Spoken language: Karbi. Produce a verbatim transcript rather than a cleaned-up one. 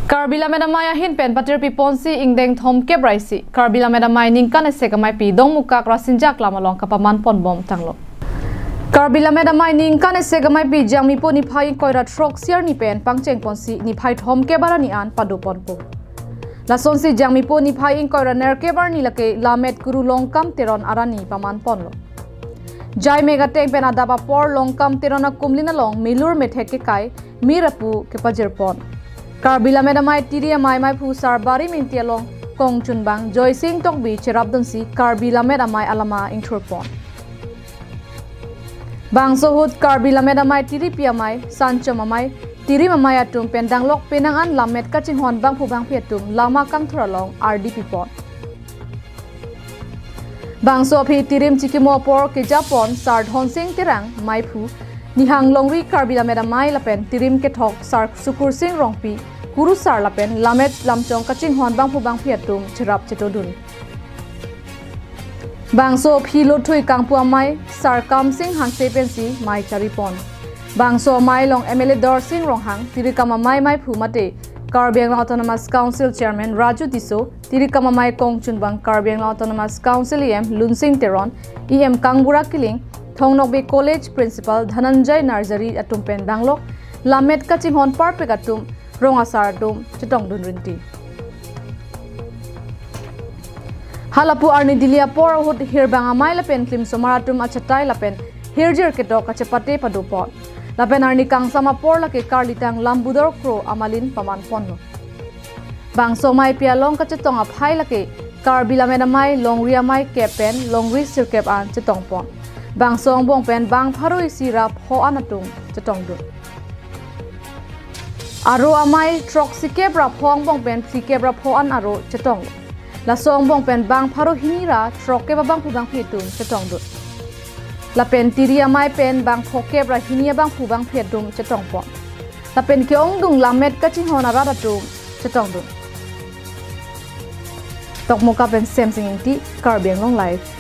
Karbi Lammet Amei ahin pen patirpi ponsi ingdeng thomkep ra isi Karbi Lammet Amei ningkan esek ameipi Dongmukak Rasinja Aklam along kapaman ponbom tanglo. Karbi Lammet Amei ningkan esek ameipi Jangmipo niphai ingkoi ra throksi arni pen pangcheng ponsi niphai thomkep arni an pado ponpo. Lasonsi Jangmipo niphai ingkoi ra nerkep arni lake Lammet Guru Longkam Teron arni paman ponlo. Jaimek ateng pen adap apor Longkam Teron akumlin along milur methek kekai mir apu kepajir pon. Karbi Lammet Amei tiri amei meiphu Sarbari Mingti along kongchunbang Joysing Tokbi cherapdunsi Karbi Lammet Amei alama ingthur pon. Bangso ahut Karbi Lammet Amei tiripi amei, sanchom amei, tirim amei atum pen danglok penang an lammet kachinghon bangphu bangphi atum lama kangthur along ardi pipon. Bangso aphi tirim chikimo apor kejapon Sar Dhonsing Terang meiphu, nihang longri Karbi Lammet Amei lapen tirim kethok Sar Sukursing Rongpi, kurusar lapen lammet lamchong kachinghon bangphu bangphi atum cherap chetodun. Bangso aphi lothui kangpu amei Sar Kamsing Hanse pensi mei charipon. Bangso amei along M L A Dorsing Ronghang, tirikam amei meiphu mate Karbi Anglong Autonomous Council Chairman Raju Tisso, tirikam amei kongchunbang Karbi Anglong Autonomous Council E M Lunsing Teron, E M Kangbura Killing, Thong Nokbe College Principal Dhananjay Narzary atum pen danglok lammet kachinghon parpek atum rong asar atum chetongdun rinti. Halapu arni dili apor ahut hirbang amei lapen klimsomar atum achatai lapen hirjir ketok kachepate padopon. Lapen arni kangsam apor lake karlitang Lambudor Kro amalin paman ponlo. Bangso ameipi along kachetong aphai lake Karbi Lammet Amei longri amei kep pen longri sirkep an chetongpon. Bangso angbong pen bang pharo isi ra pho an atum chetongdun. Aro amei throksikep ra pho angbong pen phlikep ra pho an aro chetong. Laso angbong pen bang pharo hini ra throkkep abangphu bangphi atum chetongdun. Lapen tiri amei pen bang phokep ra hini abangphu bangphi atum chetongpon. Lapen ke-ongdung lammet kachinghon arat atum chetongdun. Dokmoka pen Semsing Ingti, Karbi Anglong Live.